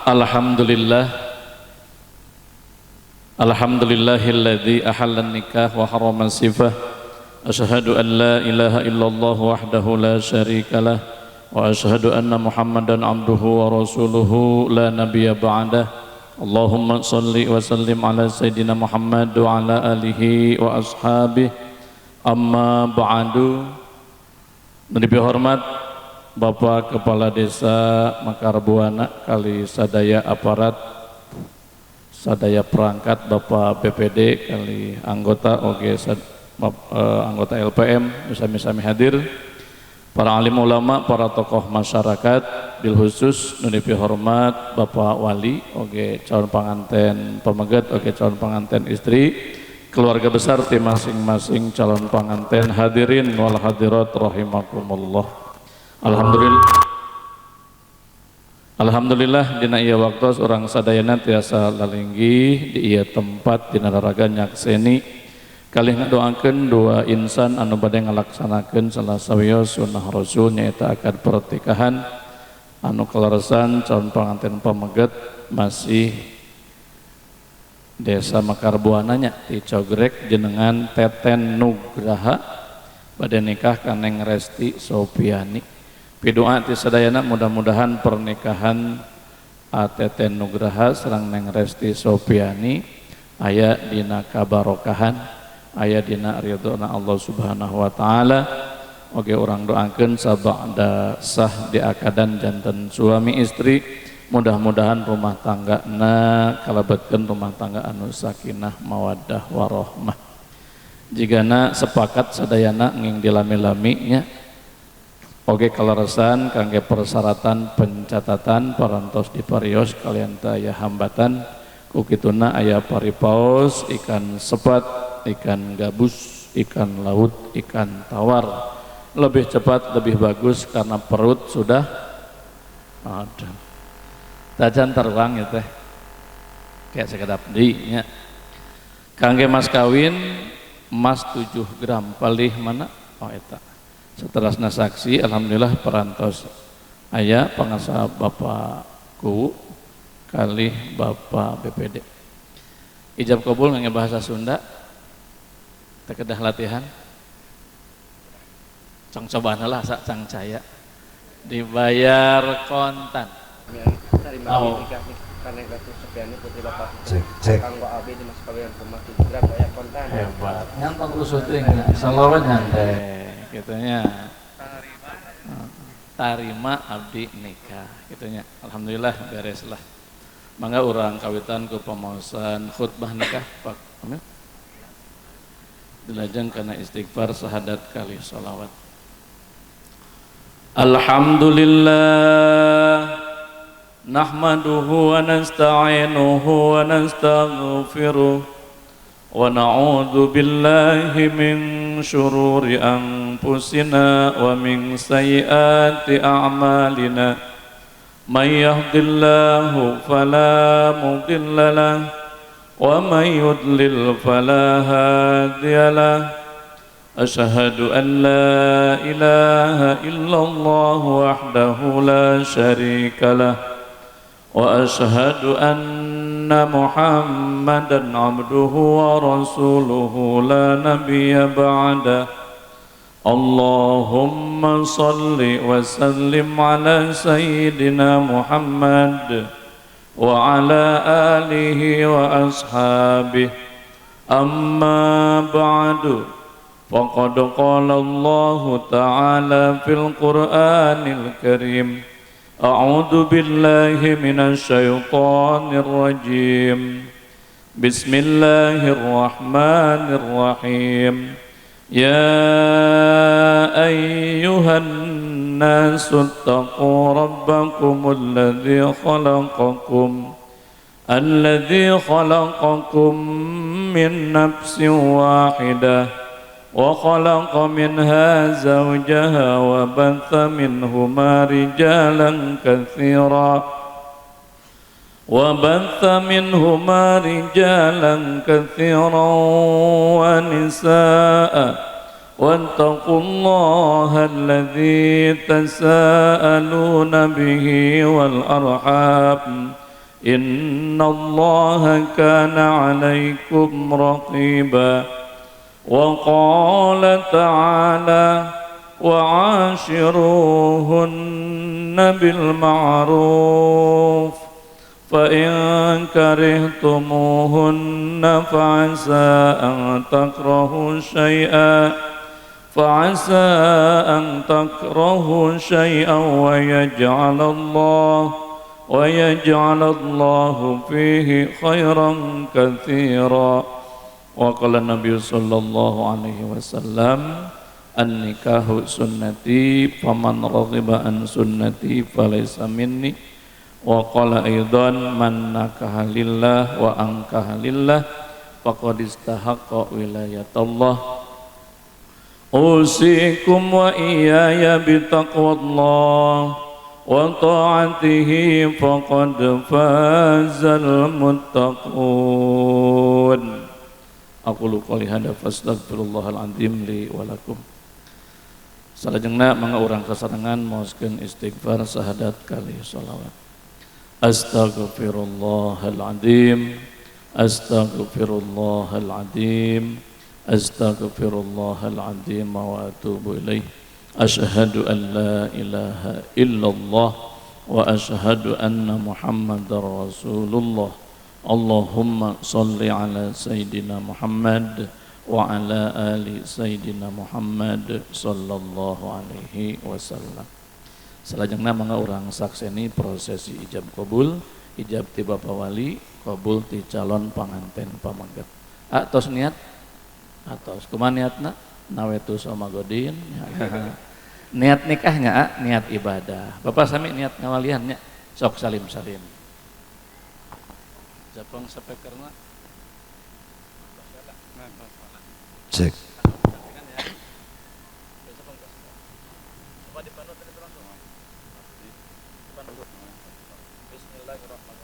Alhamdulillah. Alhamdulillahilladzi ahallan nikah wa harrama sifah. Asyhadu an la ilaha illallah wahdahu la syarikalah wa asyhadu anna Muhammadan abduhu wa rasuluhu la nabiyya ba'dah. Allahumma salli wa sallim ala sayyidina Muhammad wa ala alihi wa ashabihi. Amma ba'du. Lebih hormat Bapak Kepala Desa Mekarbuana kali sadaya aparat, sadaya perangkat, Bapak BPD kali anggota oge anggota LPM sami-sami hadir, para alim ulama, para tokoh masyarakat, bil khusus nu hormat Bapak Wali oge calon panganten pameget oge calon panganten istri, keluarga besar tim masing-masing calon panganten, hadirin wal hadirat rahimakumullah. Alhamdulillah. Alhamdulillah dina ieu waktu urang sadayana tiasa lalinggih di ieu tempat dina raraga nyakseni kalih ngadoakeun dua insan anu bade ngalaksanakeun salah sawios sunnah Rasul, nyaeta akad pernikahan anu kaleresan calon panganten pameget masih Desa Mekarbuana nya di Cogrek, jenengan Teten Nugraha bade nikah ka Neng Resti Sopiani. Pidoa ti sadayana, mudah-mudahan pernikahan Teten Nugraha sareng Neng Resti Sopiani aya dina kabarokahan, aya dina ridhona Allah Subhanahu wa taala. Oge urang doakeun sabada sah diakadan janten suami istri, mudah-mudahan rumah tangga na kalebetkeun rumah tangga anu sakinah, mawaddah, warohmah. Jigana sepakat sadayana nging dilami-lami nya. Oge kaleresan kangge persyaratan pencatatan parantos diparios kalian teu aya hambatan. Ku kituna aya paripaos ikan sepat, ikan gabus, ikan laut, ikan tawar. Lebih cepat lebih bagus karena perut sudah ada. Tajan taruang ya teh. Kayak sekedap di nya. Kangge mas kawin emas 7 gram palih mana? Oh, eta. Seterusna saksi alhamdulillah perantos aya pangasa Bapak Kuwu kalih Bapak BPD. Ijab kabul ngangge bahasa Sunda, teu kedah latihan. Cong cobaan lah sak cang caya. Dibayar kontan. Tarima Oh. nikah ka Neng Resti Sopiani putri Bapak Cek, cek. Kanggo abdi di mas kawin rumah 7 gram bayar kontan. Hebat. Nyantong rusuh teuing nya. Salawat nyantai kitu nya. Tarima abdi nikah kitu nya. Alhamdulillah beres lah. Mangga urang kawitan ku pamaosan khutbah nikah, Pak. Amin. Dilajeng kana istighfar, sahadat kali salawat. Alhamdulillah nahmaduhu wa nasta'inuhu wa nastaghfiruh wa na'udzu billahi min syururi anfusina wa min sayyiati a'malina. May yahdihillahu fala mudilla lahu wa may yudlil fala hadiya lahu. Asyhadu an la ilaha illallah wahdahu la syarika lah wa asyhadu anna Muhammadan abduhu wa rasuluhu la nabiyya ba'da. Allahumma salli wa sallim ala sayyidina Muhammad wa ala alihi wa ashabihi. Amma ba'du. Faqad qala Allahu ta'ala fil Qur'anil Karim. A'udzu billahi minasy syaithanir rajim. Bismillahirrahmanirrahim. Ya ayyuhan nasu taqu rabbakumul ladzi khalaqakum min nafsin wahidah wa khalaqa minha zawjaha wa batha minhuma rijalan katsira wa batha minhuma rijalan katsiran wa nisaa. واتقوا الله الذي تساءلون به والأرحام إن الله كان عليكم رقيبا. وقال تعالى وعاشروهن بالمعروف فإن كرهتموهن فعسى أن تكرهوا شيئا ويجعل الله فيه خيرا كثيرا. وقال النبي صلى الله عليه وسلم النكاح سنتي فمن رغب عن سنتي فليس مني. وقال أيضا من نكح لله وأنكح لله فقد استحق ولاية الله. أوصيكم وإياي بتقوى الله وطاعته فقد فاز المتقون. أقول قولي هذا فاستغفر الله العظيم لي ولكم. Salajengna mangga urang sasarengan maoskeun istighfar sahadat kali sholawat. Astaghfirullahal azim, astaghfirullahal azim, astaghfirullahal azim wa atubu ilaih. Asyhadu an la ilaha illallah wa asyhadu anna Muhammadar Rasulullah. Allahumma salli ala Sayyidina Muhammad wa ala ali Sayyidina Muhammad sallallahu alaihi wasallam. Salajengna mangga urang sakseni prosesi ijab kabul, ijab ti bapa wali, kabul ti calon panganten pamegat. Atos niat? Atos kumaha niatna? Nawetu sama godin. Niat nikahnya, niat ibadah. Bapak sami niat ngawaliannya, sok salim-salim. Japong sapekerna. Cek.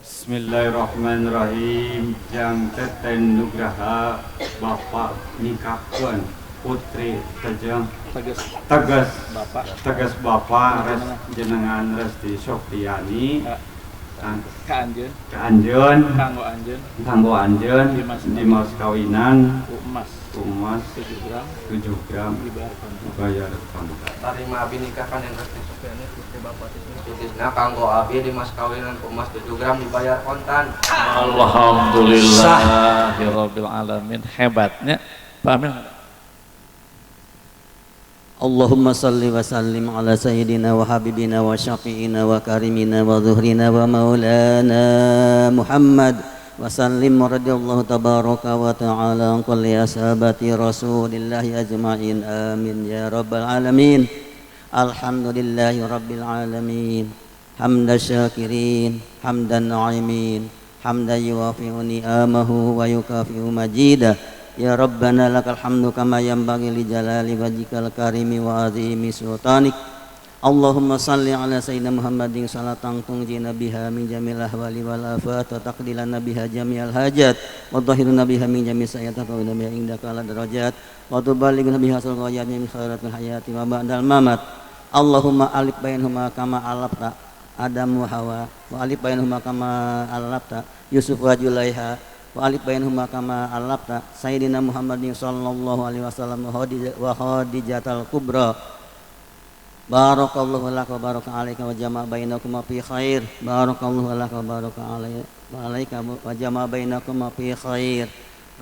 Bismillahirrahmanirrahim. Jang Teten Nugraha bapak nikahkeun putri tejeng tegas bapak bapak res jenengan Resti Softiani ka anjeun kanggo anjeun di mas kawinan emas 7 gram dibayar kontan. Tarima abi nikahkan yang Resti Softiani putri bapak Tisna kanggo abi di mas kawinan emas 7 gram dibayar kontan. Alhamdulillahirabbil alamin. Hebatnya Pak Amil. Allahumma salli wa sallim ala sayyidina wa habibina wa syafi'ina wa karimina wa zuhrina wa maulana Muhammad wa sallim radhiyallahu tabaraka wa ta'ala an kulli ashabati rasulillahi ajma'in amin ya rabbal alamin. Alhamdulillahi rabbil alamin hamda syakirin hamdan na'imin hamdan yuwafi'u ni'amahu wa yukafi'u majidah. Ya Rabbana lakal hamdu kama yanbaghi li jalali wajhikal karimi wa azimi sultanik. Allahumma salli ala sayyidina Muhammadin salatan tunjina biha min jamil ahwali wal afat wa taqdilana biha jami'al hajat wa dhahiruna biha min jami' sayyi'ati wa biha indaka ala darajat wa tuballighuna biha sulghayat min khairatil hayati wa ba'dal mamat. Allahumma alif bainahuma kama alafta Adam wa Hawa wa alif bainahuma kama alafta Yusuf wa Julaiha wa alif bainahuma kama alafta Sayyidina Muhammadin sallallahu alaihi wasallam wa Khadijatal Kubra. Barakallahu laka wa baraka alaika wa jama'a bainakuma fi khair. Barakallahu laka wa baraka alaika wa jama'a bainakuma fi khair.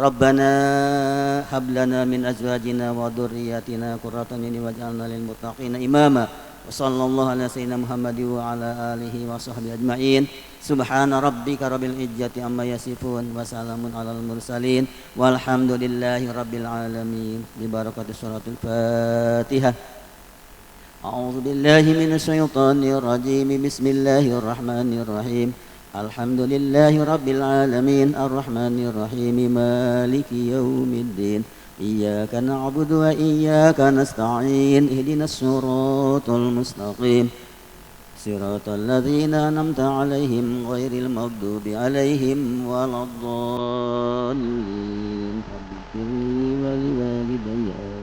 Rabbana hab lana min azwajina wa dhurriyyatina qurrata a'yun waj'alna lil muttaqina imama. Wa sallallahu ala sayyidina Muhammadin wa ala alihi wa sahbihi ajma'in. Subhana rabbika rabbil izzati amma yasifun wa salamun alal mursalin walhamdulillahi rabbil alamin. Bi barakati suratul Fatihah. A'udzu billahi minasyaitonir rajim. Bismillahirrahmanirrahim. Alhamdulillahi rabbil alamin arrahmanir rahim maliki yaumiddin. Iyyaka na'budu wa iyyaka nasta'in. Ihdinas siratal mustaqim. Siratal ladzina an'amta 'alaihim ghairil maghdubi 'alaihim waladdallin. Rabbi wa liwalidayya.